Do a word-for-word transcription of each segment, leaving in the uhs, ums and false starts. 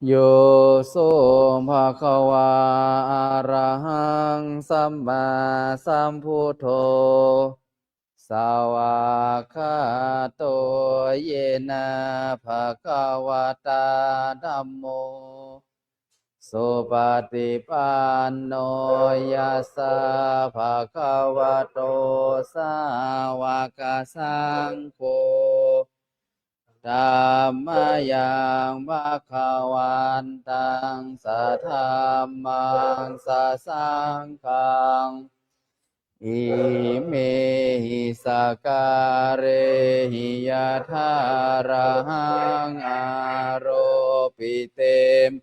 Yo so bhagavā arahaṃ sammāsambuddho svākkhāto yena bhagavatā dhammo supaṭipanno yassa bhagavato sāvakasaṅgho, tammayaṃ bhagavantaṃ sadhammaṃ sasaṅghaṃ imehi sakkārehi yathārahaṃ āropitehi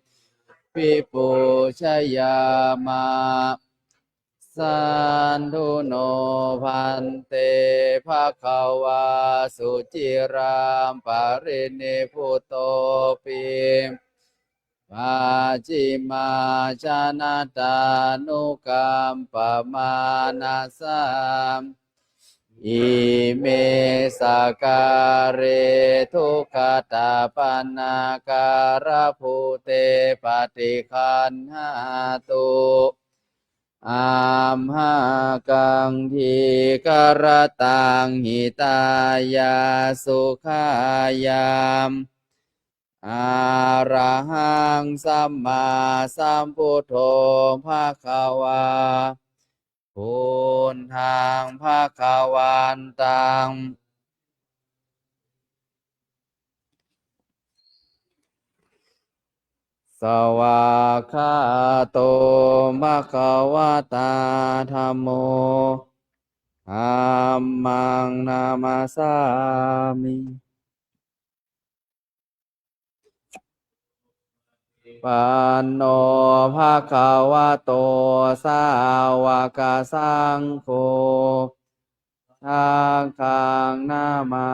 pūjayāma. Sādhu no bhante bhagavā suciraṃ parinibbutopi pacchimājanatānukampamānasā ime sakkāre duggatapaṇṇākārabhūte paṭiggaṇhātu amhākaṃ dīgharattaṃ hitāya sukhāya. Arahaṃ sammāsambuddho bhagavā, buddhaṃ bhagavantaṃ svākkhāto bhagavatā dhammo, dhammaṃ namassāmi. Panno bhagavato sāvakasaṅgho, saṅghaṃ namā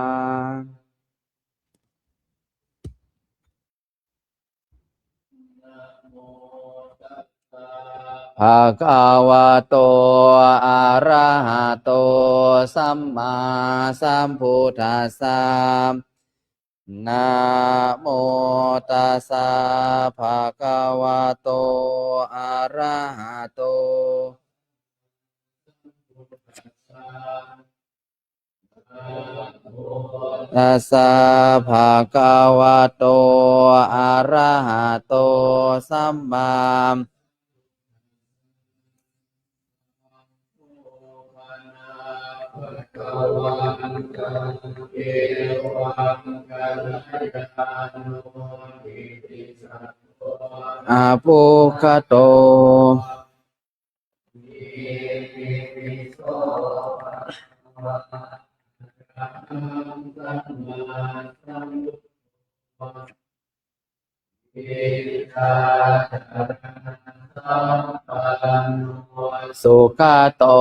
bhagavato arahato sammāsambuddhassa. Namo tassa bhagavato arahato tassa bhagavato arahato sammā abbhuggato. Sugato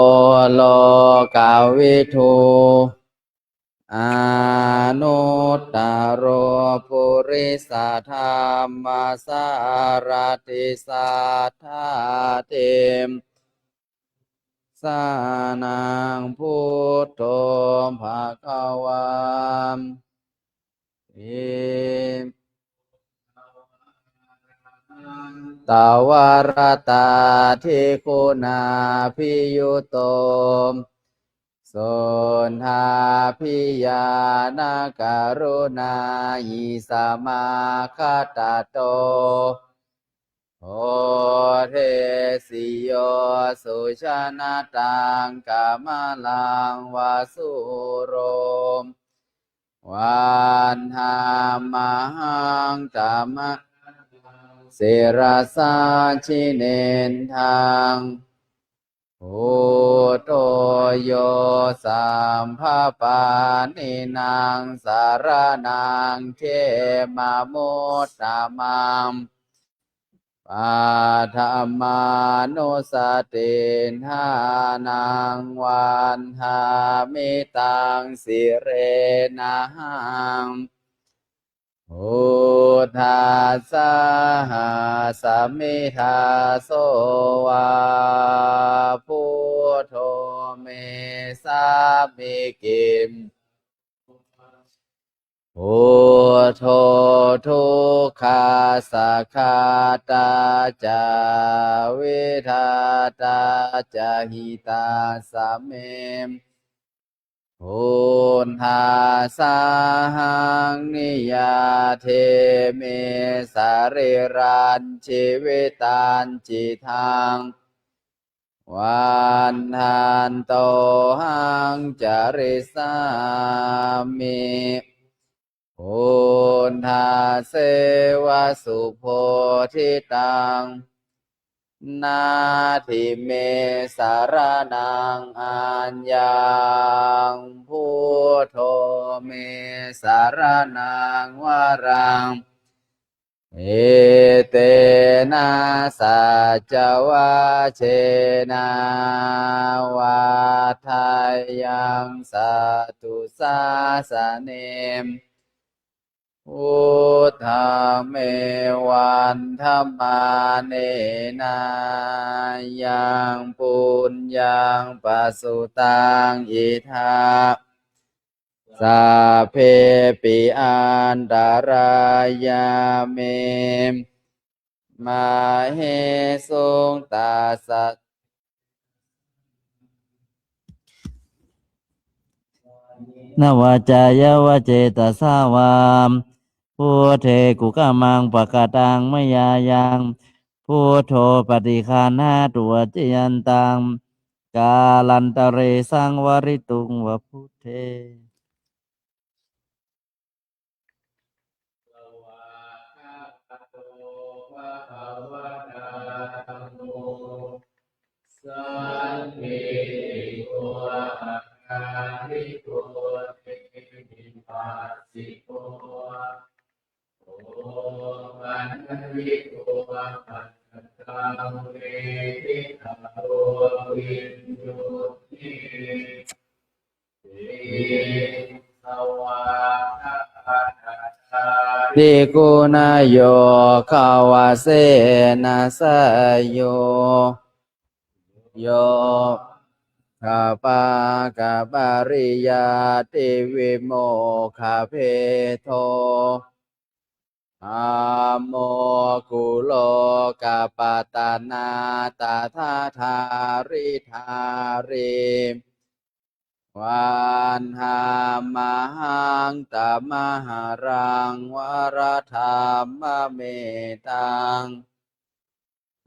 lokavidū anuttaro purisadammasārathi satthā dev sānaṃ buddho bhagavā ti. Tavarattādiguṇābhiyutto suddhābhiñāṇakaruṇāhi samāgatatto bodhesi yo sujanataṃ kamalaṃva sūro vandāmahaṃ tamaṃ sirasā jinendaṃ. Buddho yo sabbapāṇīnaṃ saraṇaṃ khemamuttamaṃ. Paṭhamānussatiṭṭhānaṃ vandāmi taṃ sirenahaṃ. Buddhassāhasmi dāso va buddho me sāmikī. Buddho buddho dukkhassa ghātā ca vidhātā ca hitassa me. Buddhasāhaṃ niyyādemi sarīrañjīvitañcidaṃ vandantohaṃ carissāmi buddhasseva subodhitaṃ. Natthi me saraṇaṃ aññaṃ, buddho me saraṇaṃ varaṃ. Etena saccavajjena vaḍḍheyyaṃ satthu sāsane. Buddhaṃ me vandamānena yaṃ puññaṃ pasutaṃ idha, sabbepi antarāyā me māhesuṃ tassa na vācāya va cetasā vā. Buddhe kukammaṃ pakataṃ mayā yaṃ, buddho paṭiggaṇhatu accayantaṃ, kālantare saṃvarituṃ va buddhe. Svākkhāto bhagavatā dhammo, sandiṭṭhiko akāliko ehipassiko, opanayiko paccattaṃ veditabbo viññūhi. Iti svākkhātatādiguṇayogavasena seyyo, yo, kapakapariyattivimokkhabhedo, dhammo kulokapatanā tathadhāridhārī, vandāmahaṃ tamaharaṃ varadhammametaṃ.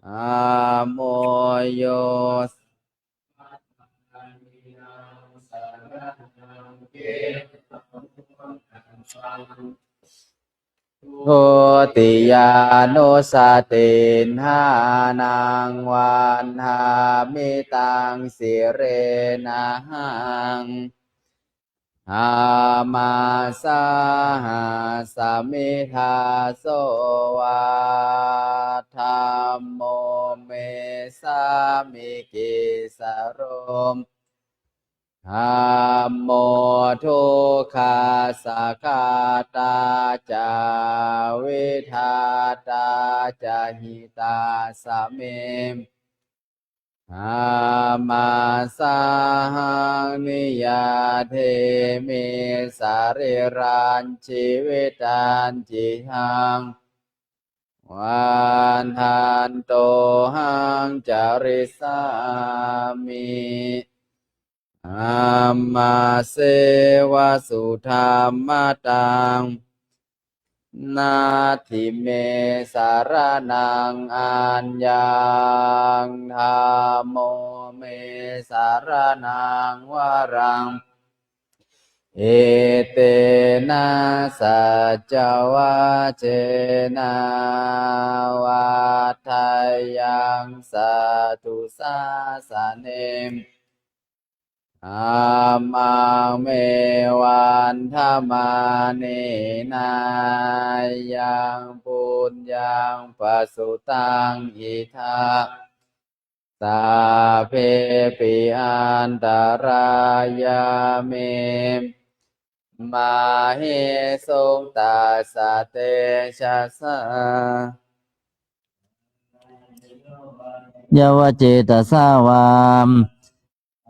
Dhammo yo dutiyānussatiṭṭhānaṃ vandāmi taṃ sirenahaṃ. Dhammassāhasmi dāso va, dhammo me sāmikissaro. Dhammo dukkhassa ghātā ca vidhātā ca hitassa me. Dhammassāhaṃ niyyādemi sarīrañjīvitañcidaṃ vandantohaṃ carissāmi dhammasseva sudhammataṃ. Natthi me saraṇaṃ aññaṃ, dhammo me saraṇaṃ varaṃ. Etena saccavajjena vaḍḍheyyaṃ satthu sāsane. Dhammaṃ me vandamānena yaṃ puññaṃ pasutaṃ idha, sabbepi antarāyā me māhesuṃ tassa tejasā. Yā va cetasā vā,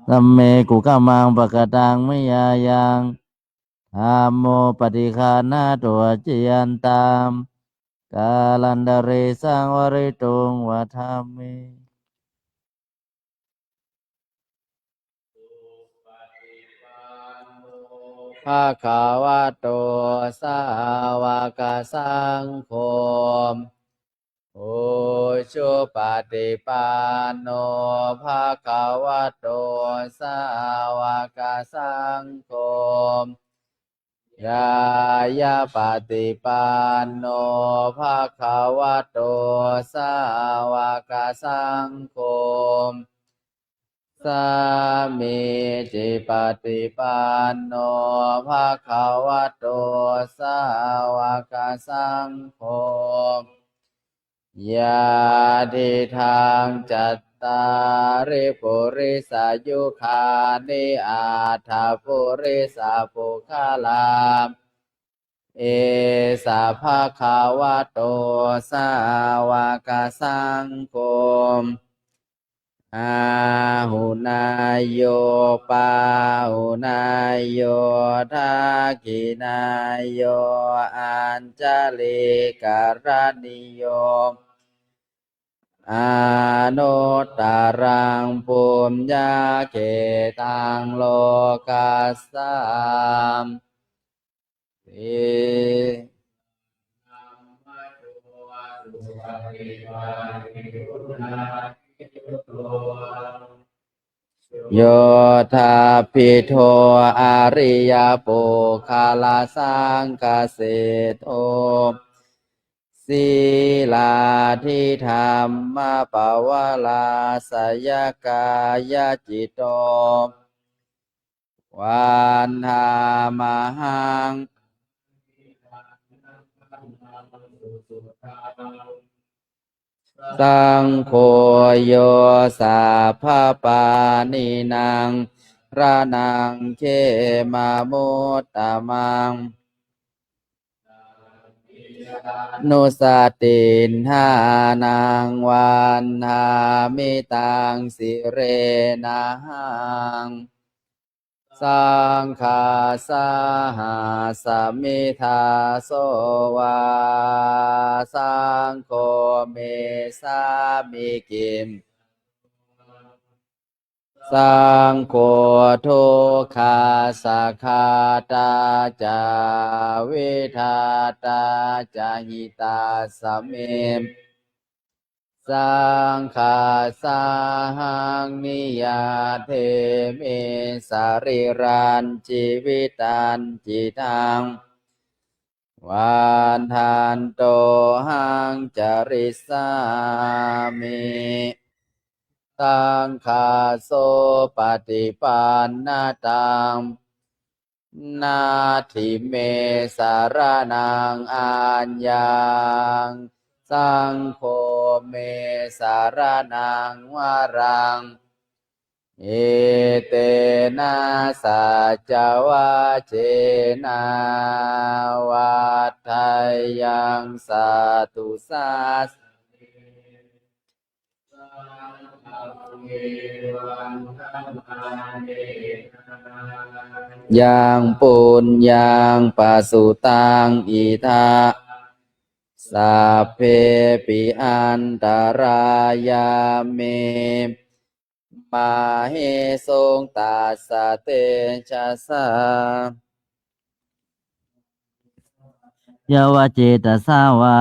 dhamme kukammaṃ pakataṃ mayā yaṃ, Dhammo paṭiggaṇhatu accayantaṃ, kālantare saṃvarituṃ va dhamme. Bhagavato sāvakasaṅgho, ujupaṭipanno bhagavato sāvakasaṅgho, ñāyapaṭipanno bhagavato sāvakasaṅgho, sāmīcipaṭipanno bhagavato sāvakasaṅgho, yadidaṃ cattāri purisayugāni aṭṭha purisapuggalā, esa bhagavato sāvakasaṅgho, āhuneyyo pāhuneyyo dakkhiṇeyyo añjalikaraṇīyo, anuttaraṃ puññakkhettaṃ lokassāti. Yoṭṭhabbidho ariyapuggalasaṅghaseṭṭho, sīlādidhammapavarāsayakāyacitto, vandāmahaṃ saṅgho, yo sabbapāṇīnaṃ saraṇaṃ khemamuttamaṃ, sabbasattīhi ñāṇaṃ vandāmi taṃ sirenahaṃ. Saṅghassāhasmi dāso va, saṅgho me sāmikī, saṅgho dukkhassa ghātā ca vidhātā ca hitassa me. Saṅghassāhaṃ niyyādemi sarīrañcidaṃ, vandantohaṃ carissāmi. Saṅghassopaṭipannataṃ, natthi me saraṇaṃ aññaṃ, saṅgho me saraṇaṃ varaṃ. Etena saccavajjena vaḍḍheyyaṃ satthu sāsane. Yaṃ puññaṃ pasutaṃ idha, sabbepi antarāyā me, māhesuṃ tassa tejasā. Yāvacetasa vā,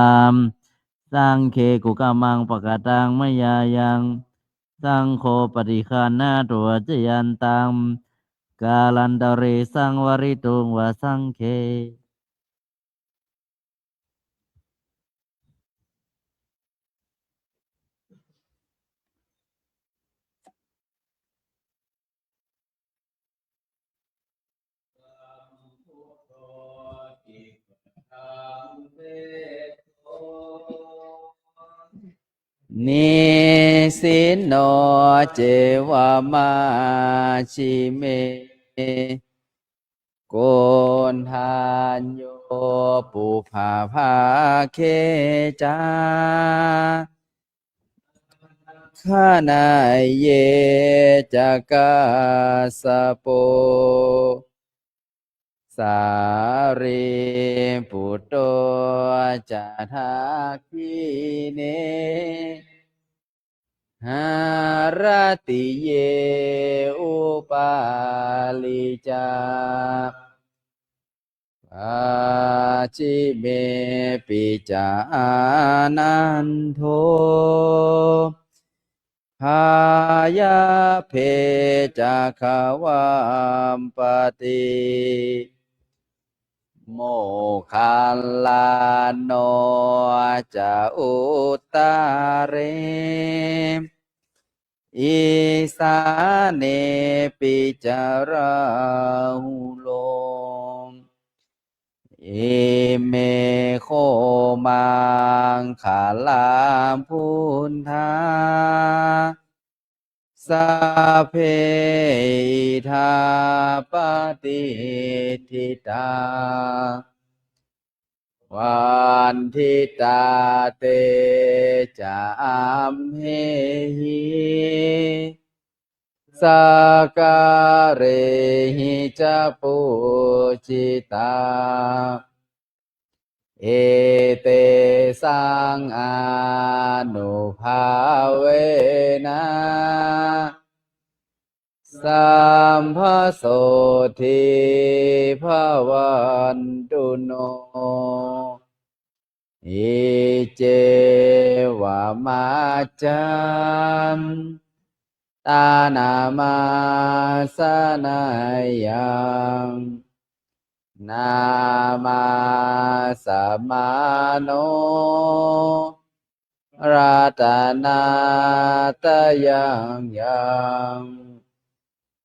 saṅghe kukammaṃ pakataṃ mayā yaṃ, saṅgho paṭiggaṇhatu accayantaṃ, kālantare saṃvarituṃ va saṅghe. Nisinno ceva majjhime, koṇḍañño pubbabhāge ca, naggānaṃ ye ca kassapo, Sārīputto ca dakkhiṇe haratiye upāli ca, pacchimepi ca ānando byāpacchakavāmpati. Moggallāno ca uttare, isānepi ca rāhulo, ime kho maṅgalā buddhā sabbe idha patiṭṭhitā, vanditā te ca amhehi, sakkārehi ca pūjitā, etesaṃ ānubhāvena sabbasotthī bhavantu no. Iccevamattantamāsaneyyaṃ, namassamāno ratanattayaṃ yaṃ,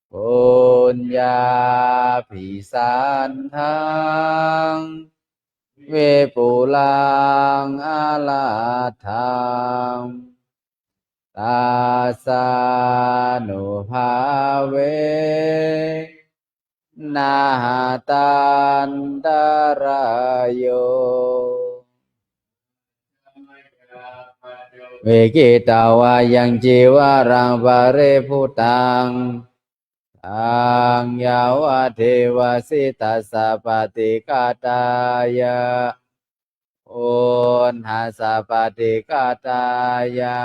puññābhisandaṃ vipulaṃ alatthaṃ, tassānubhāvena hatantarāyo. Paccavekkhitavā yaṃ cīvaraṃ paribhuttaṃ, taṃ yāvadeva sītassa paṭighātāya, uṇhassa paṭighātāya,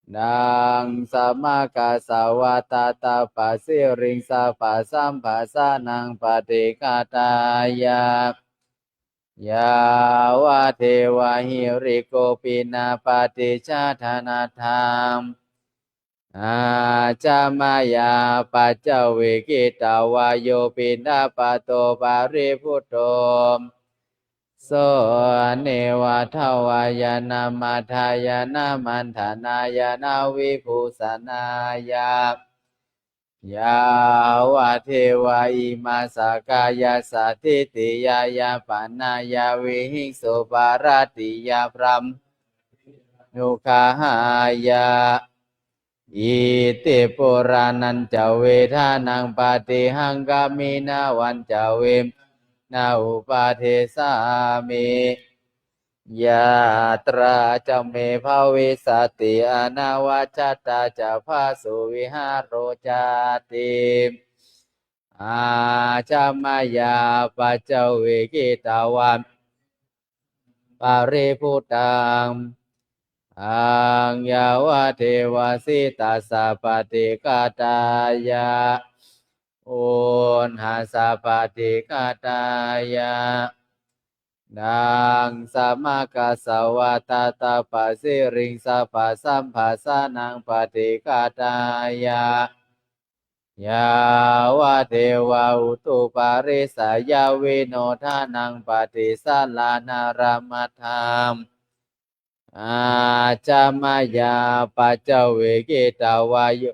taṃ samaggāsa vā tattha pasiriṃsa pasambhāsanaṃ paṭighātāya, yāvadeva hirikopinapaṭicchādanatthaṃ. Ajja mayā paccavekkhitavā yo piṇḍapāto paribhutto, so neva davāya na madāya na maṇḍanāya na vibhūsanāya, yāvadeva imassa kāyassa ṭhitiyā yāpanāya vihiṃsuparatiyā brahmacārinuggahāya. Iti purāṇañca vedanaṃ paṭihaṅkhāmi navañca vimānaṃ uppādessāmi. Yātrā ca me bhavissati anavajjatā ca phāsuvihāro cāti. Ajja mayā paccavekkhitavā paribhuttaṃ, taṃ yāvadeva sītassa paṭighātāya, uṇhassa paṭighātāya, taṃ samaggāsa vā tattha pasiriṃsa pasambhāsanaṃ paṭighātāya, yāvadeva utuparissayavinodanaṃ paṭisallānārāmatthaṃ. Ajja mayā paccavekkhitavā yo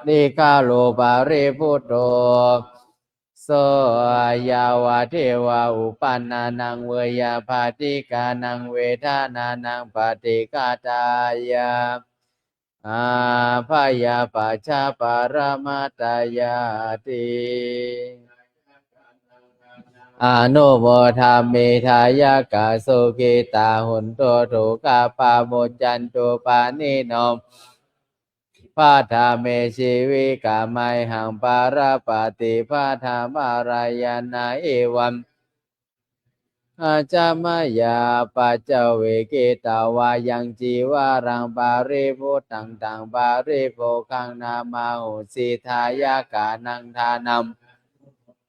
nikkaro paribhutto, so yāvadeva uppannānaṃ veyyābādhikānaṃ vedanānaṃ paṭighātāya, abyāpajjhaparamatāyāti. Anumodāmi dāyakā sukhitā hontu, dukkhā pamuccantu, pāṇino paṭha me jīvikamayhaṃ palapati paṭhamarāyena. Evañca mayā apaccavekkhitvā yaṃ cīvaraṃ paribhuttaṃ taṃ paribhogaṃ namahosi. Dāyakānaṃ dānaṃ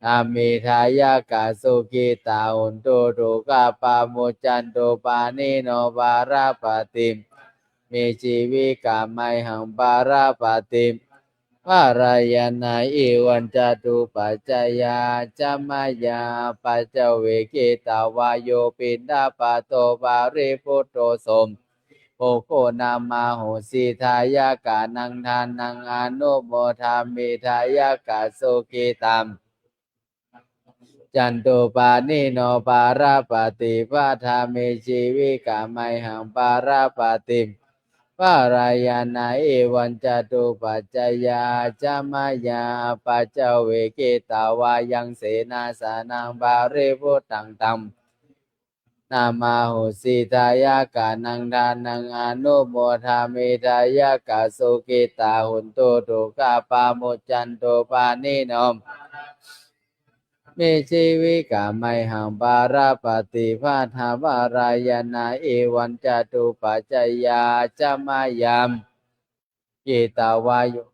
dāmi dāyakā sukhitā hontu dukkhā pamuccantu pāṇino palapati me jīvikamayhaṃ palapati marāyena. Evañca duppacayā ca mayā apaccavekkhitvā yo piṇḍapāto paribhutto so bhogo namahosi. Dāyakānaṃ dānaṃ anumodāmi dāyakā sukhitā muccantu pāṇino palapati paṭha me jīvikamayhaṃ palapati marāyena. Evañca duppacayā ca mayā apaccavekkhitvā yaṃ senāsanaṃ paribhuttaṃ taṃ namahosi. Dāyakānaṃ dānaṃ anumodāmi dāyakā sukhitā hontu dukkhā pamuccantu pāṇino me jīvikamayhaṃ palapati paṭhamarāyena. Evañca duppacayā ca mayā apaccavekkhitvā yo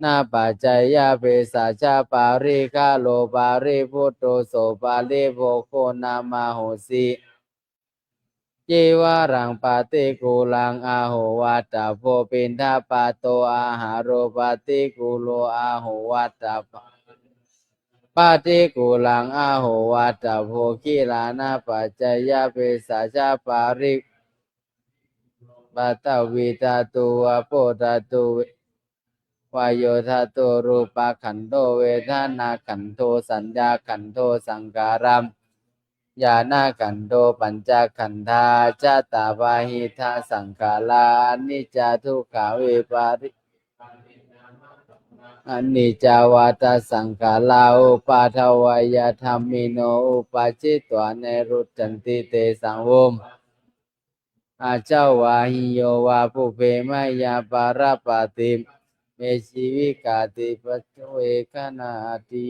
piṇḍapacayabhesajjaparikkhāro paribhutto so paribhogo namahosi. Cīvaraṃ paṭikūlaṃ ahovaṭṭabbo piṇḍapāto ahāro paṭikūlo ahovaṭṭabbā paṭikūlaṃ ahovaṭṭabbo gilānapacayabhesajjaparikkhāro paṭhavīdhātu āpodhātu tejo vāyo dhātu. Rūpakhandho vedanākhandho saññākhandho saṅkhārā viññāṇakhandho pañcakkhandhā. Cattābahiddhā saṅkhārā aniccā dukkhā vipari aniccā vata saṅkhārā uppādavayadhammino uppajjitvā nirujjhanti tesaṃ vū ajjhavā hiyo vā pubbe mayā parapati me jīvikāti paṭhavekkhaṇāti.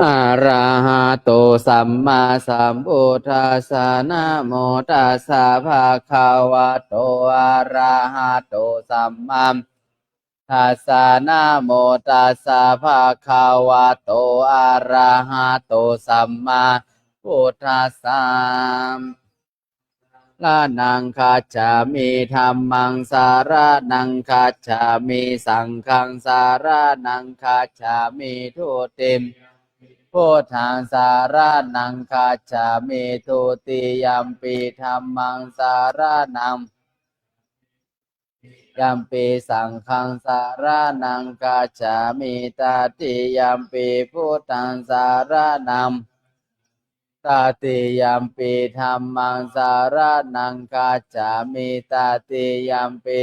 Arahato sammāsambuddhassa. Namo tassa bhagavato arahato sammāsambuddhassa. Namo tassa bhagavato arahato sammāsambuddhassa. Saraṇaṃ gacchāmi. Dhammaṃ saraṇaṃ gacchāmi. Saṅghaṃ saraṇaṃ gacchāmi. Dutiyampi buddhaṃ saraṇaṃ gacchāmi. Dutiyampi dhammaṃ saraṇaṃ Yampi saṅghaṃ saraṇaṃ gacchāmi, tatiyampi buddhaṃ saraṇaṃ, tatiyampi dhammaṃ saraṇaṃ gacchāmi, tatiyampi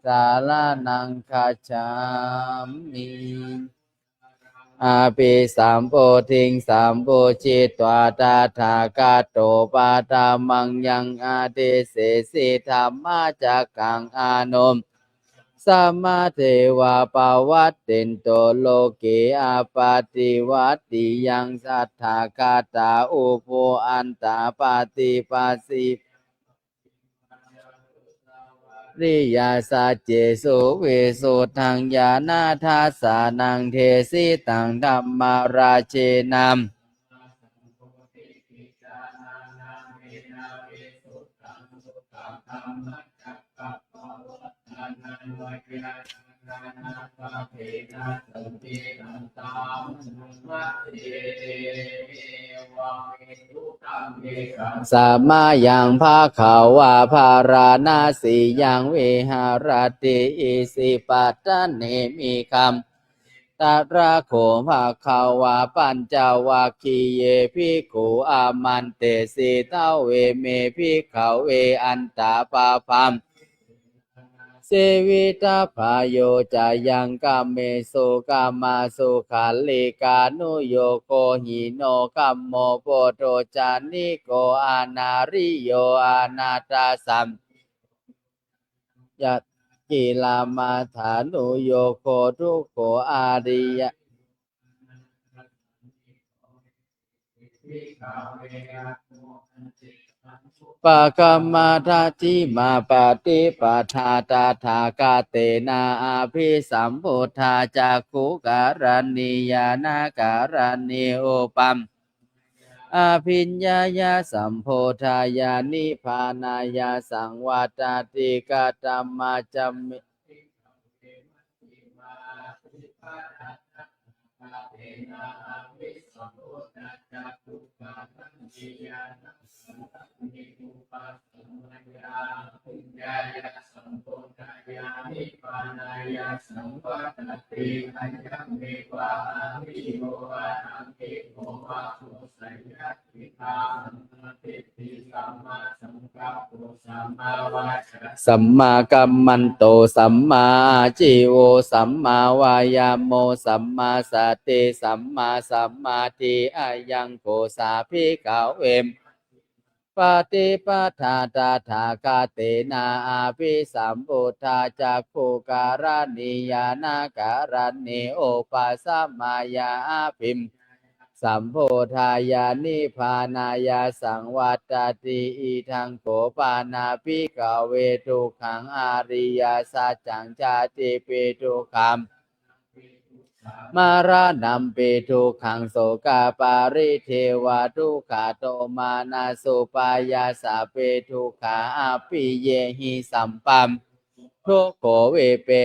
saraṇaṃ gacchāmi. Abhisambodhiṃ sambujjhitvā tathāgato paṭhamaṃ yaṃ adesesi dhammacakkaṃ anussānamāno devā pavattento loke appaṭivattiyaṃ. Tathāgatā ubho antā paṭipajjitvā riya saccesu visuddhaṃ ñāṇadassanaṃ desitaṃ dhammarājena samayaṃ bhagavā bārāṇasiyaṃ viharati isipatane migaṃ tatra kho bhagavā pañcavaggiye bhikkhū āmantesi dveme bhikkhave antā pabbaṃ sevitabbā yo cayaṃ kāmesu kāmasukhallikānuyogo hīno gammo pothujjaniko anariyo anatthasaññā kilamathānuyogo dukkho ariya pakamma majjhimā paṭipadā tathāgatena abhisambuddhā cakkhukaraṇī ñāṇakaraṇī upa abhiññāya sambodhāya nibbānāya saṃvattati. Katamajjhimā sammākammanto sammāājīvo sammāvāyāmo sammāsati sammāsamādhi. Ayaṃ kho sā bhikkhave paṭipadā tathāgatena abhisambuddhā cakkhukaraṇī ñāṇakaraṇī upasamāya abhi sambodhāya nibbānāya saṃvattati. Idaṃ kho pana bhikkhave dukkhaṃ ariyasaccaṃ jātipi dukkhā maraṇampi dukkhaṃ sokaparidevadukkhadomanassupāyāsāpi dukkhā appiyehi sampā dukkho vippa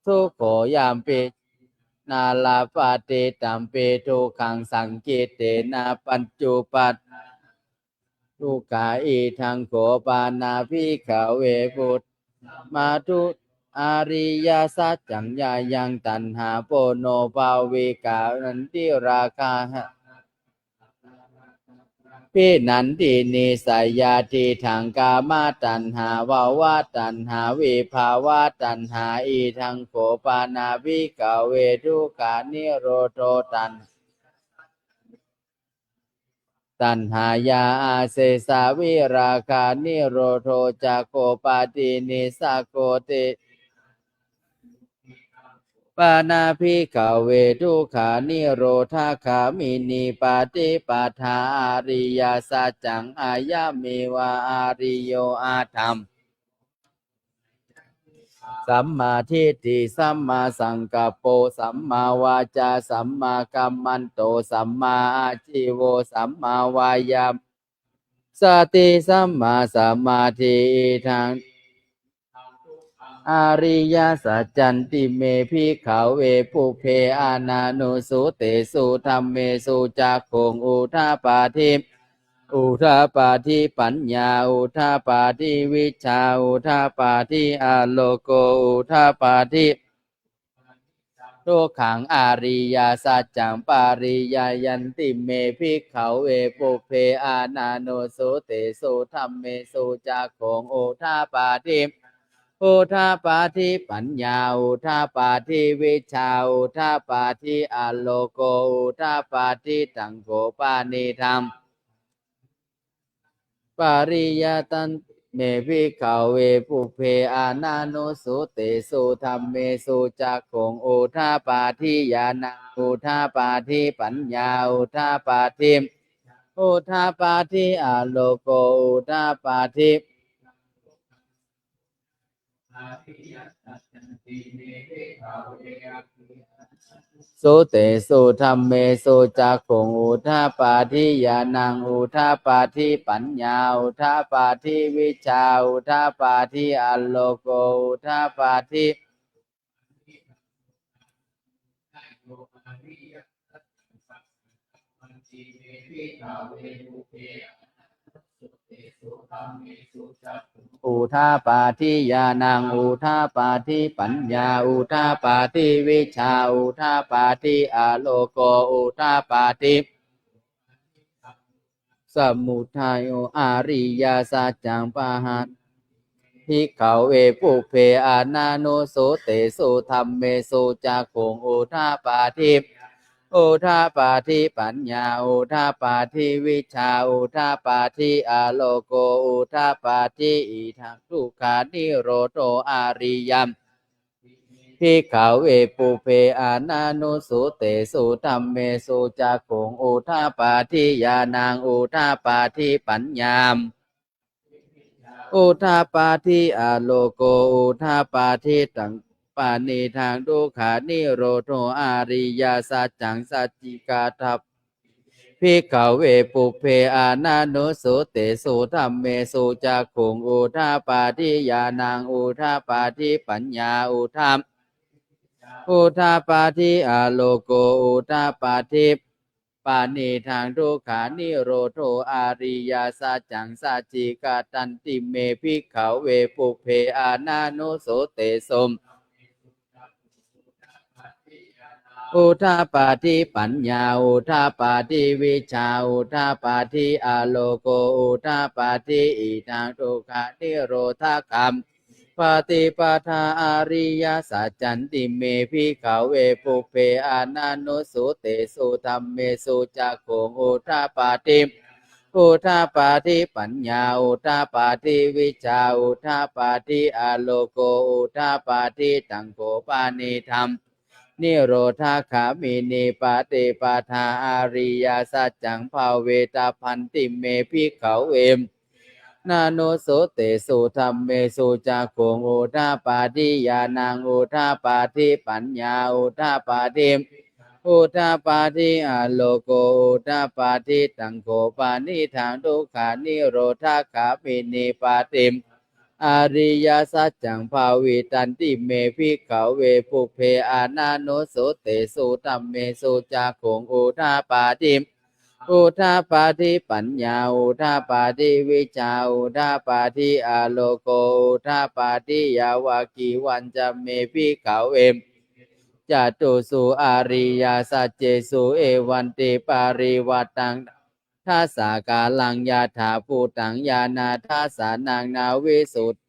sukho yampi na labhati tampi dukkhaṃ saṅkhittena pañcupad dukkhā. Idaṃ kho pana bhikkhave put matu ariyasaccaṃ yayaṃ taṇhā ponobbhavikā nandirāgā abhinandinī seyyathīdaṃ kāmataṇhā bhavataṇhā vibhavataṇhā. Idaṃ kho pana bhikkhave dukkhanirodho taṇhā taṇhāya asesavirāganirodho cāgo paṭinissaggo te pana bhikkhave dukkhanirodhagāminī paṭipadā ariyasaccaṃ ayameva ariyo aṭṭhaṅ sammādiṭṭhi sammāsaṅkappo sammāvācā sammākammanto sammāājīvo sammāvāyāmo sati sammāsamādhi. Idaṃ ariyasaccanti me bhikkhave pubbe ananussutesu dhammesu cakkhuṃ udapādi udapādi paññā udapādi vijjā udapādi āloko udapādi dukkhaṃ ariyasaccaṃ pariññāyanti me bhikkhave pubbe ananussutesu dhammesu cakkhuṃ udapādi udapādi paññā udapādi vijjā udapādi āloko udapādi taṃ kho panidaṃ pariññāyanti me bhikkhave pubbe ananussutesu dhammesu cakkhuṃ udapādi ñāṇaṃ udapādi paññā udapādi udapādi āloko udapādi sutesu dhammesu cakkhuṃ udapādi ñāṇaṃ udapādi paññā udapādi vijjā udapādi āloko udapādi udapādi ñāṇaṃ udapādi paññā udapādi vijjā udapādi āloko udapādi samudayo ariyasaccaṃ pahānanti bhikkhave pubbe ananussutesu dhammesu cakkhuṃ udapādi udapādi paññā udapādi vijjā udapādi āloko udapādi idaṃ dukkhanirodho ariyaṃ bhikkhave pubbe ananussutesu dhammesu cakkhuṃ udapādi ñāṇaṃ udapādi paññā udapādi āloko udapādi taṃ panidaṃ dukkhanirodho ariyasaccaṃ sacchikatabbanti bhikkhave pubbe ananussutesu dhammesu cakkhuṃ udapādi ñāṇaṃ udapādi paññā udapādi udapādi āloko udapādi panidaṃ dukkhanirodho ariyasaccaṃ sacchikatanti me bhikkhave pubbe ananussutesu udapādi paññā udapādi vijjā udapādi āloko udapādi idaṃ dukkhanirodhakaṃ paṭipadā ariyasaccanti me bhikkhave pubbe ananussutesu dhammesu cakkhuṃ udapādi udapādi paññā udapādi vijjā udapādi āloko udapādi taṃ kho panidaṃ nirodhagāminī paṭipadā ariyasaccaṃ bhāvetabbanti me bhikkhave ananussutesu dhammesu cakkhuṃ udapādi ñāṇaṃ udapādi paññā udapādi udapādi āloko udapādi taṃ kho panidaṃ dukkhanirodhagāminī paṭi ariyasaccaṃ bhāvitanti me bhikkhave pubbe ananussutesu dhammesu cakkhuṃ udapādi udapādi paññā udapādi vijjā udapādi āloko udapādi yāvakīvañca me bhikkhave catūsu ariyasaccesu evantiparivaṭṭaṃ dasakālaṃ yathābhūtaṃ ñāṇadassanaṃ na visuddhā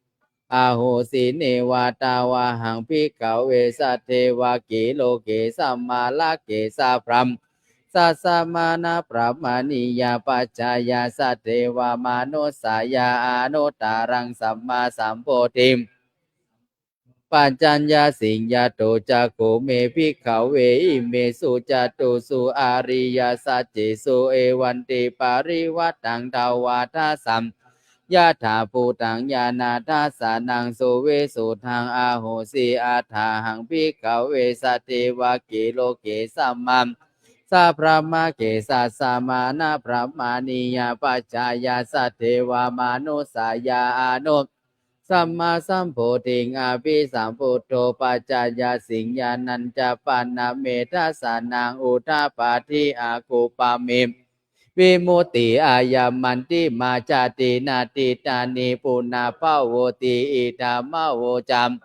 ahosi. Neva tāvāhaṃ bhikkhave sadevakī loke samārake sabrahmajassa samaṇabrāhmaṇiyā pajāya sadevamanussāya anuttaraṃ sammāsambodhiṃ pajaññāsiṃ. Yato ca kho me bhikkhave imesu catūsu ariyasaccesu evantiparivaṭṭaṃ dvādasa yathābhūtaṃ ñāṇadassanaṃ suvisuddhaṃ ahosi. Athāhaṃ bhikkhave sadevakī loke sammā sabrahmake sassamaṇabrāhmaṇiyā pajāya sadevamanussāya anu sammāsambodhiṃ abhisambuddho pajāyāsiṃ. Ñāṇañca pana me dassanaṃ udapādi akuppā me vimutti ayamantimā jāti natthidāni punabbhavoti. Idamavoca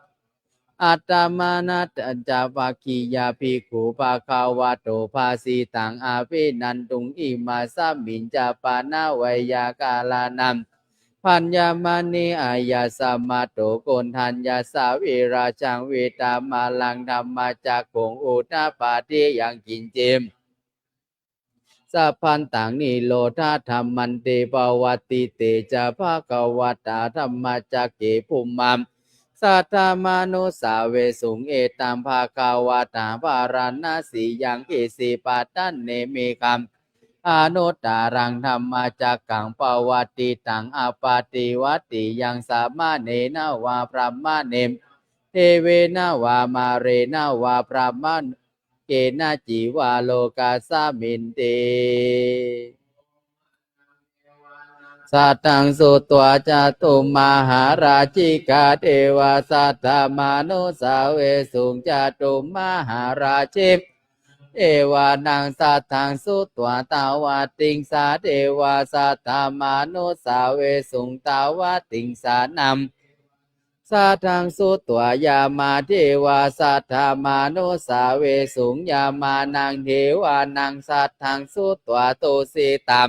attamanā pañcavaggiyā bhikkhū bhagavato bhāsitaṃ abhinanduṃ. Imasmiñca pana veyyākaraṇabhaññamāne āyasmato Koṇḍaññassa virajaṃ vītamalaṃ dhammacakkhuṃ udapādi yaṅkiñci sabbantaṃ nirodhadhammanti. Pavattite ca bhagavatā dhammacakke bhummā saddamanussāvesuṃ. Etaṃ bhagavatā Bārāṇasiyaṃ Isipatane Migadāye anuttaraṃ dhammacakkaṃ pavattitaṃ appaṭivattiyaṃ samaṇena vā brāhmaṇena devena vā mārena vā brahma kenaci vā lokasminti. Sataṃ sutvā cātummahārājikā devā saddamanussāvesuṃ. Cātummahārājikā devānaṃ saddaṃ sutvā tāvatiṃsā devā saddamanussāvesuṃ. Tāvatiṃsānaṃ saddaṃ sutvā yāmā devā saddamanussāvesuṃ. Yāmānaṃ devānaṃ saddaṃ sutvā tusitā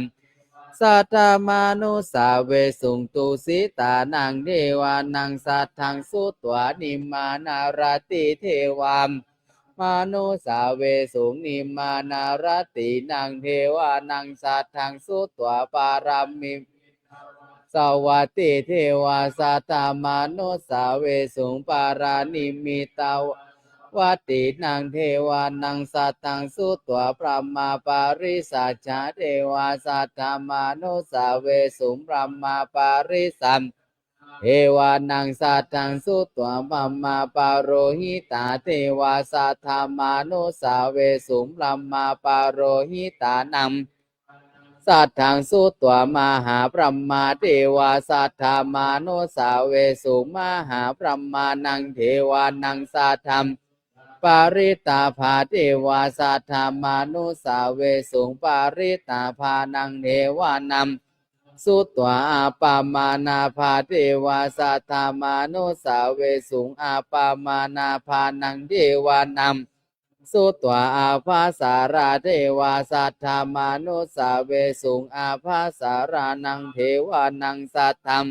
saddamanussāvesuṃ. Tusitānaṃ devānaṃ saddaṃ sutvā nimmānaratī devā manussāvesuṃ. Nimmānaratīnaṃ devānaṃ saddaṃ sutvā pārami savatī devā saddamanussāvesuṃ. Pāranimmitavatīnaṃ devānaṃ saddaṃ sutvā brahmapārisajjā devā saddamanussāvesuṃ. Brahmapārisa devānaṃ saddaṃ sutvā brahmapurohitā devā saddamanussāvesuṃ. Brahmapurohitānaṃ saddaṃ sutvā mahābrahmā devā saddamanussāvesuṃ. Mahābrahmānaṃ devānaṃ saddaṃ parittābhā devā saddamanussāvesuṃ. Parittābhānaṃ devānaṃ sutvā appamāṇābhā devā saddamanussāvesuṃ. Appamāṇābhānaṃ devānaṃ sutvā ābhassarā devā saddamanussāvesuṃ. Ābhassarānaṃ devānaṃ saddaṃ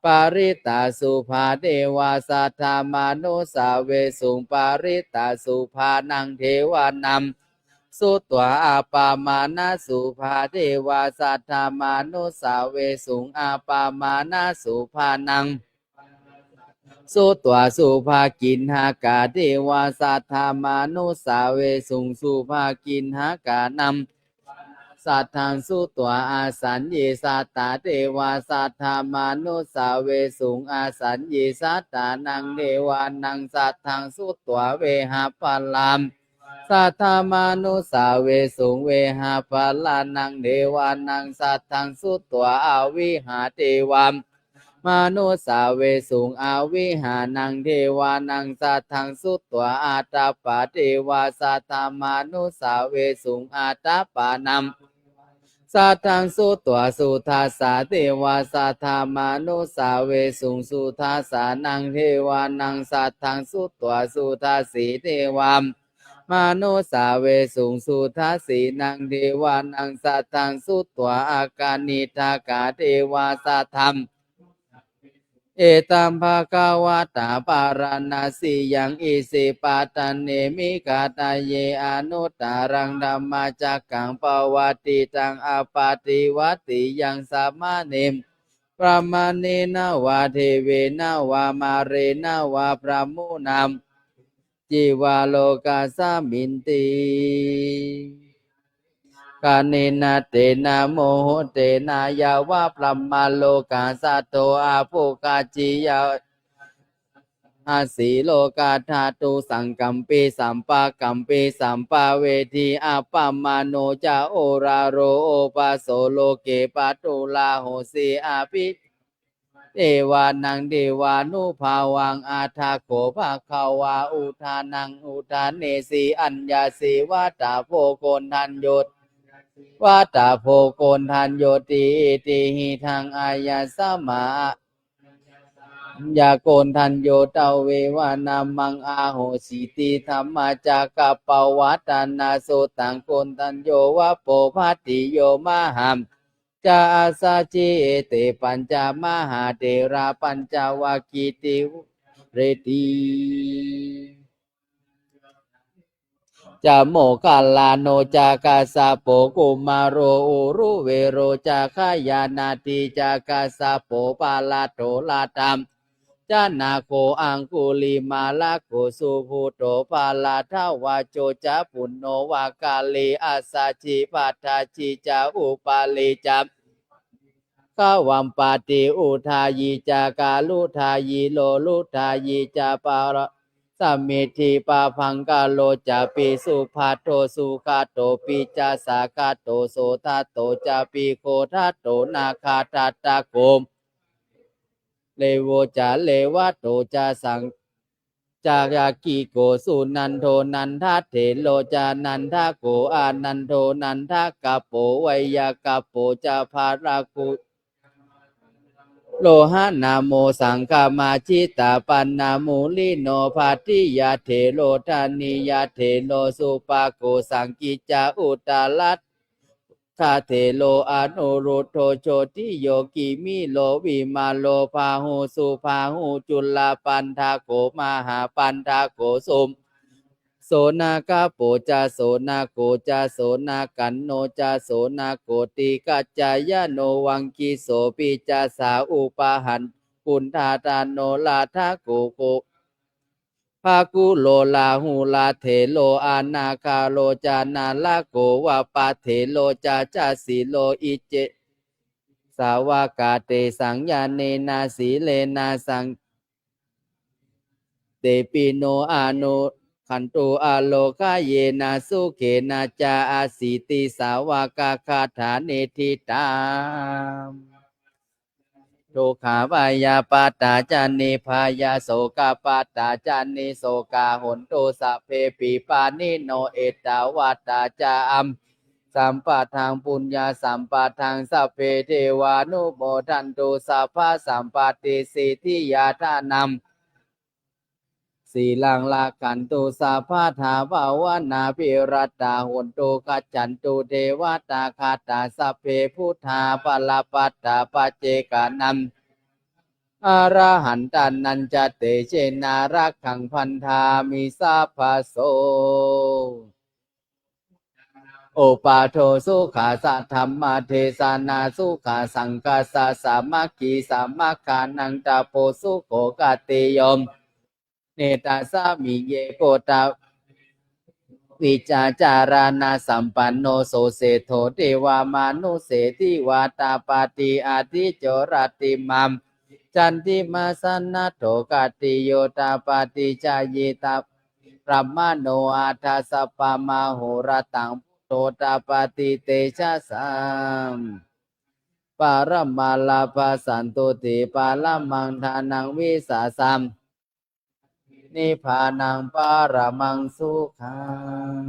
parittasubhā devā saddamanussāvesuṃ. Parittasubhānaṃ devānaṃ sutvā appamāṇasubhā devā saddamanussāvesuṃ. Appamāṇasubhānaṃ sutvā subhakiṇhakā devā saddamanussāvesuṃ. Subhakiṇhakānaṃ saddaṃ sutvā āsaññisatā devā saddamanussāvesuṃ. Āsaññisatānaṃ devānaṃ saddaṃ sutvā vehapphalā saddamanussāvesuṃ. Vehapphalānaṃ devānaṃ saddaṃ sutvā avihā devā manussāvesuṃ. Avihānaṃ devānaṃ saddaṃ sutvā atappā devā saddamanussāvesuṃ. Atappānaṃ saddaṃ sutvā sudassā devā saddamanussāvesuṃ. Sudassānaṃ devānaṃ saddaṃ sutvā sudassī devā manussāvesuṃ. Sudassīnaṃ devānaṃ saddaṃ sutvā akaniṭṭhakā devā saddam. Etaṃ bhagavatā Bārāṇasiyaṃ Isipatane Migadāye anuttaraṃ dhammacakkaṃ pavattitaṃ appaṭivattiyaṃ samaṇena brāhmaṇena vā devena vā mārena vā brahmunā ci vā lokasminti. Khaṇena tena muhuttena yāva brahmalokā saddo abbhuggacchi, yāva tassa sīlokā dhātu saṅkampi sampakampi sampavedhi. Appamāṇo ca oḷāro obhāso loke pāturahosi abhi devānaṃ devānubhāvaṃ. Atha kho bhagavā udānaṃ udānesi: Aññāsi vata bho Koṇḍañño, vata bho Koṇḍaññoti. Itihidaṃ āyasmā ya Koṇḍañño tveva nāmaṃ ahosīti. Dhammacakkappavattanaṃ sutaṃ Koṇḍañño va bho bhantiyomāha ca āsaji. Ete pañca mahātherā pañcavaggi tivireti ca Moggallāno ca Kassapo Kumāro Uruvelo ca Jayanti ca Kassapo Paladdho Laddha ca Nāgo Aṅgulimālako Subhuddo Paladdhavaco ca Puṇṇo Vāgali Āsaji Padaji ca Upāli ca Gavampati Udāyi ca Garudayi Lorudayi ca Pala Samiddhi Pabhaṅkaro ca Pisupatto Sugatto Piccasāgato Sodāto ca Pigodāto Nāgadaṭṭhako Revo ca Revato ca Saṅ ca Yaggiko Sunando Nandathero ca Nandako Anando Nandakappo Veyyakappo ca Baraku Rohanamo Saṅgama Jitapana Murino Bhaddiya Thero Daniya Thero Supako Saṅkicca Uttara Gathero Anuruddho Jotiyogimiro Vimālo Bāhu Subāhu Culapaṇḍako Mahāpaṇḍako Su Sonakappo ca Sonako ca Sonakanno ca Sonakoti Kaccayano Vaṅkiso Piccassa Upahan Kuṇḍadano Radhako Ko Bhāguro Rāhula Thero Anāgaro ca Nālako Vappathero ca Jasiro Icce Sāvakā tesaṃ ñāṇena sīlena saṃ te pino anuggāhantu ārogayena sukhena ca asīti. Sāvakagāthā niṭṭhitā. Dukkhā bhayappattā ca nibbhayā sokappattā ca nissokā hontu sabbepi pāṇino. Ettāvatā ca am sambhataṃ puññasampadaṃ sabbe devānumodantu sabbasampattisiddhiyā. Dānaṃ sīlaṃ rakkhantu sabbadā bhāvanābhiratā hontu gacchantu devatāgatā. Sabbe buddhā balappattā paccekānaṃ arahantānañca tejena rakkhaṃ bandhāmi sabbaso. Uppādo sukha saddhammadesanā sukhā saṅghassa sāmaggī samaggānaṃ tapo sukho. Khattiyo netassāmi ye gotta vijjācaraṇasampanno so seṭṭho devamānuse divā tapati ādicco rattimāya candimā sannaddho. Khattiyo tapati jhāyī tapati brāhmaṇo aṭṭhāsa pamahorattaṃ buddho tapati tejasā. Paramā lābhā santuṭṭhi paramaṃ dhanaṃ vissāsaṃ nibbānaṃ paramaṃ sukhaṃ.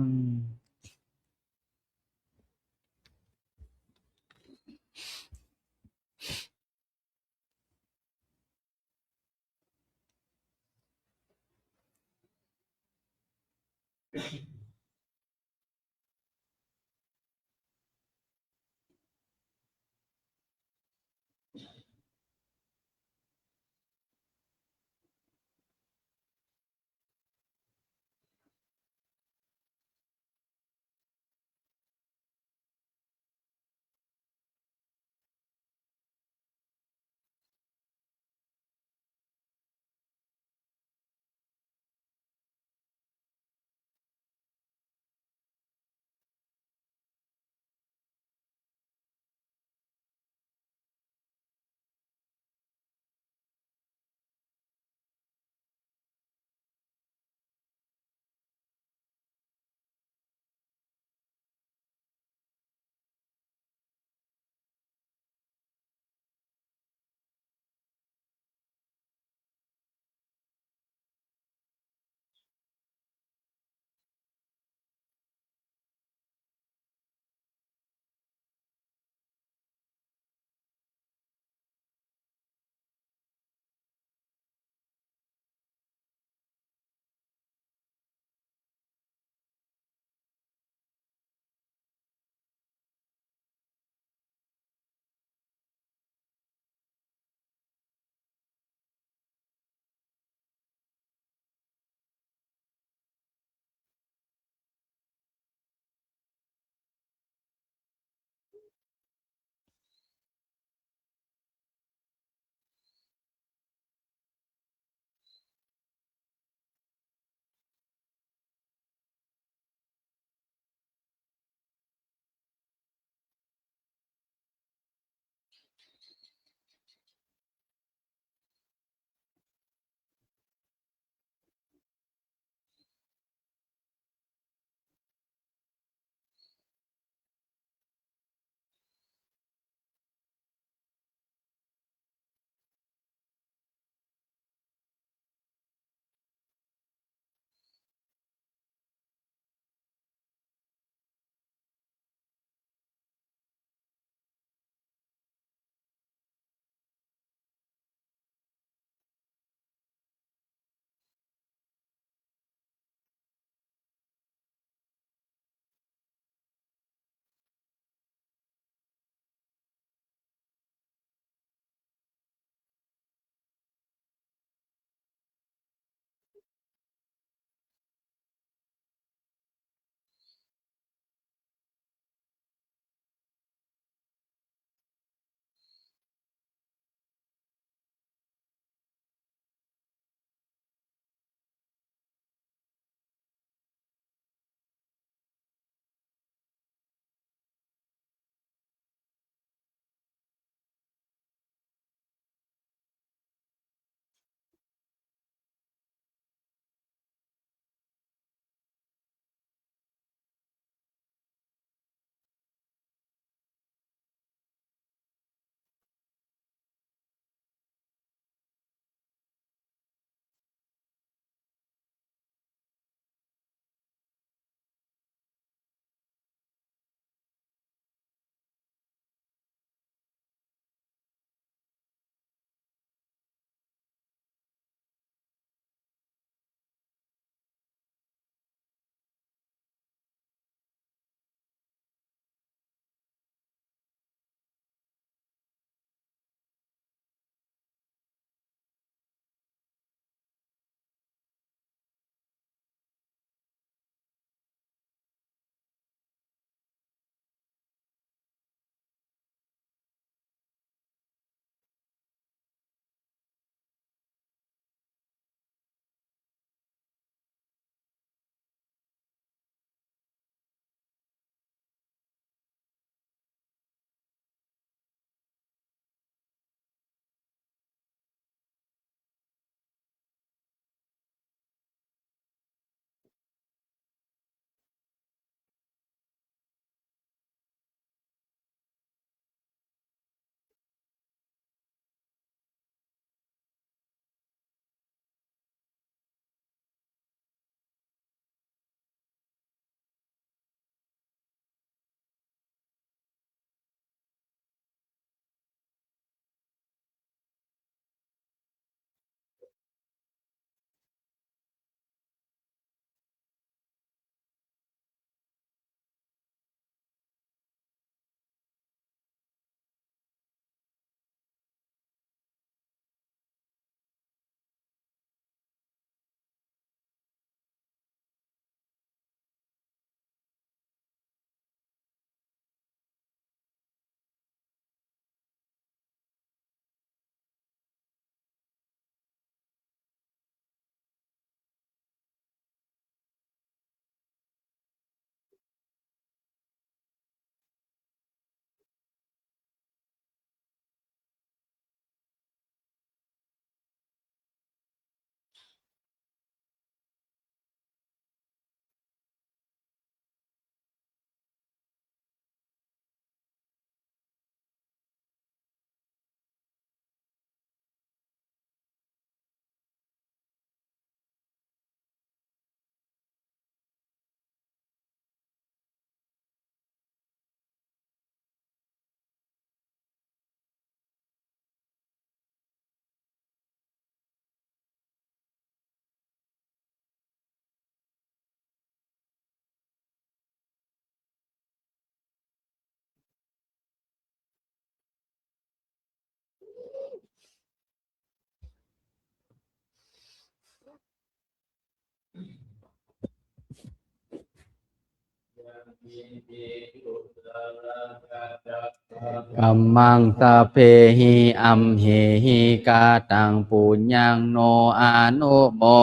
kammaṃ sabbehi amhehi kataṃ puññaṃ no anumo.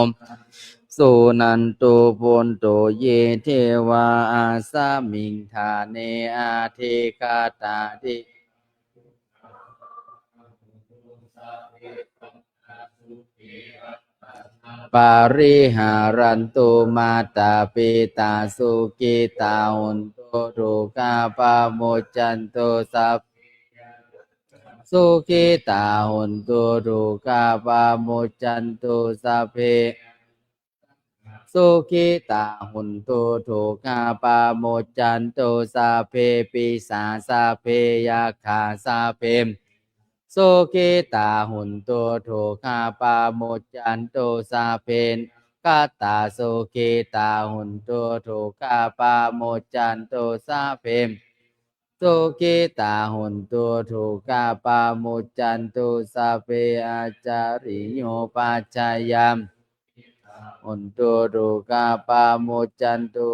Suṇantu bhonto ye devā asmiṃ ṭhāne adhigatā de pariharantu. Mātā pitā sukhitā hontu dukkhā pamuccantu sabbe sukhitā hontu dukkhā pamuccantu sabbe sukhitā hontu dukkhā pamuccantu sabbe pisā sabbe yakkhā sabbe sukhitā hontu dukkhā pamuccantu sabbe nakkhattā sukhitā hontu dukkhā pamuccantu sabbe sukhitā hontu dukkhā pamuccantu sabbe ācariyupajjhāyā hontu dukkhā pamuccantu.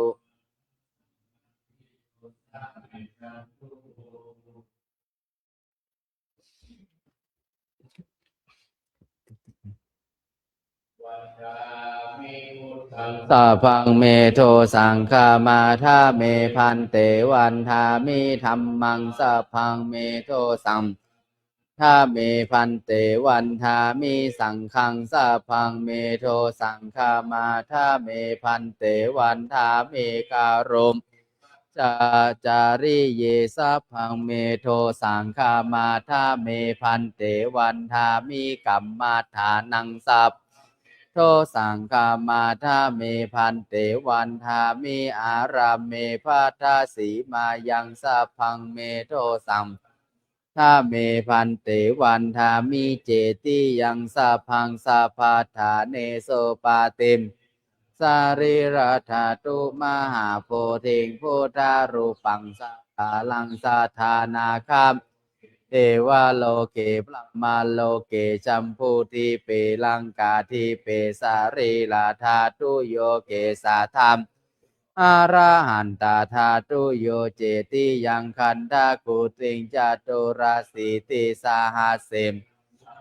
Sabbaṃ me dosaṃ khamatha me bhante vandāmi dhammaṃ sabbaṃ me dosaṃ khamatha me bhante vandāmi saṅghaṃ sabbaṃ me dosaṃ khamatha me bhante vandāmi karoma ca cariye sabbaṃ me dosaṃ khamatha me bhante vandāmi kammaṭṭhānaṃ sabbaṃ dosaṃ khamatha me bhante vandāmi ārāme baddhasīmāyaṃ sabbaṃ me dosaṃ khamatha me bhante vandāmi cetiyaṃ sabbaṃ sabbaṭṭhānesu paṭi sarīradhātu mahābodhiṃ buddharūpaṃ sakalaṃ sadā nāgā devaloke brahmaloke jambudīpe laṅkādīpe sarīradhātuyo kesā dhammarahantaradhātuyo cetiyaṃ gandhakuṭiṃ caturāsītisahassaṃ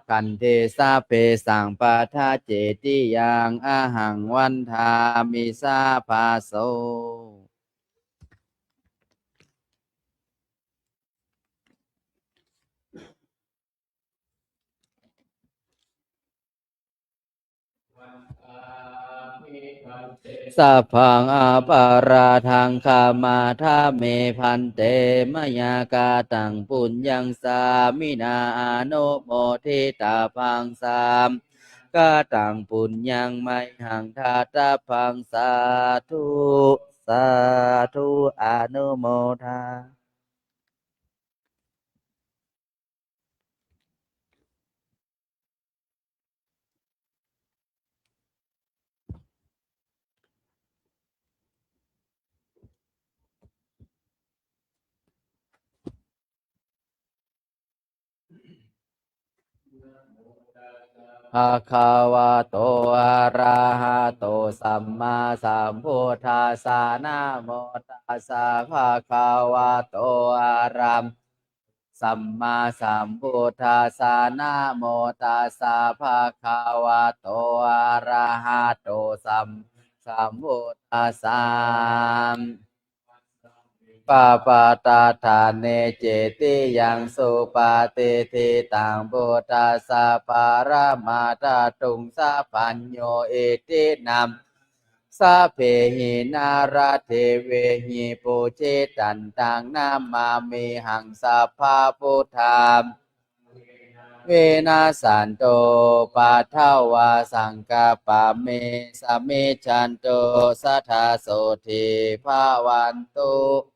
gandhe sabbesaṃ buddhacetiyaṃ ahaṃ vandāmi sabbaso. Sabbaṃ aparādhaṃ khamatha me bhante, mayā kataṃ puññaṃ sāminā anumoditabbaṃ, sā kataṃ puññaṃ mayhaṃ dātabbaṃ. Sādhu, sādhu, anumodā. Bhagavato arahato sammāsambuddhassa. Namo tassa bhagavato arahato sammāsambuddhassa. Namo tassa bhagavato arahato sammāsambuddhassa. Uppapātadhāne cetiyaṃ supatiṭṭhitaṃ buddhassa paramaṭṭhatum sabbañño iti nama sabbehi naradevehi pūjitantaṃ namāmihaṃ sabbabuddha vinassantu upaddavā saṅkappā me samijjhantu sadā sotthī bhavantu.